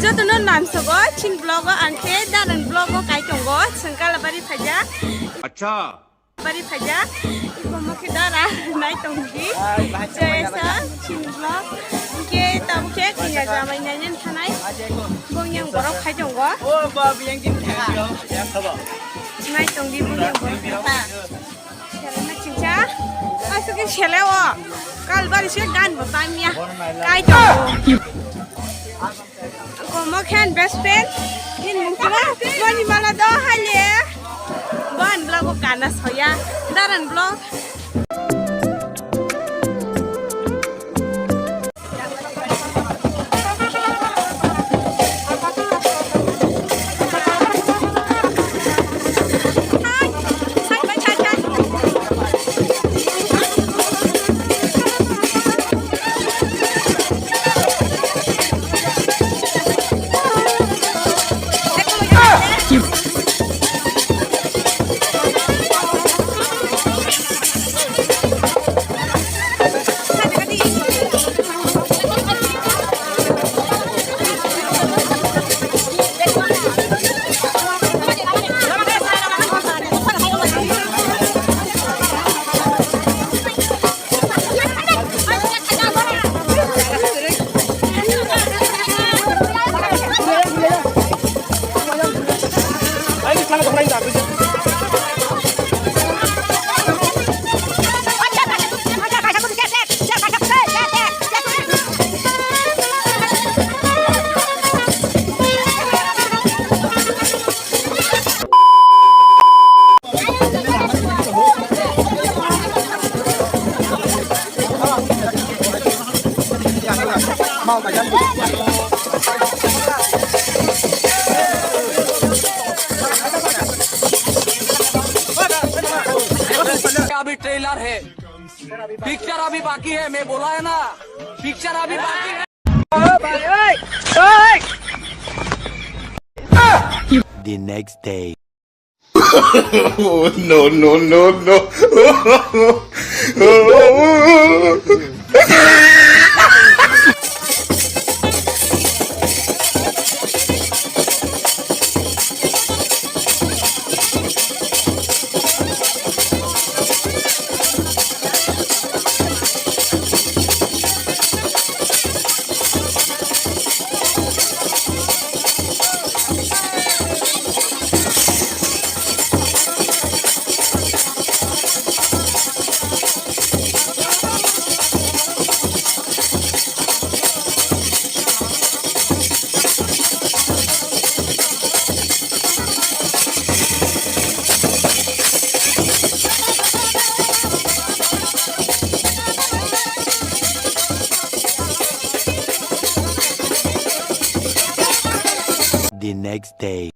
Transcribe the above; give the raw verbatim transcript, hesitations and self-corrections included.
Jotono namsogo chini vlog o, ang khe Darang vlog o kai tongo, chwng Kalabari phaijak. Acha. Bari phaijak, iko mo khe Dara nai tongdi. Jai sa chini vlog. Hwnkhe tabuk khe kanya jamai nainani thanai. Bong yang borok khai tongo. Nai tongdi bong yang borok kha. Selena chingcha. Aswk khe sele o. Kalabari se gan bo tamya. Kai tongo. Komo khe ani best friend. Nini mung khe ba? Moni mala do hale. Bo ani vlog o kana soya. Daran vlog. अभी ट्रेलर है, पिक्चर अभी बाकी है, मैं बोला है ना, पिक्चर अभी बाकी है। The next day. Oh, no, no, no, no. The next day.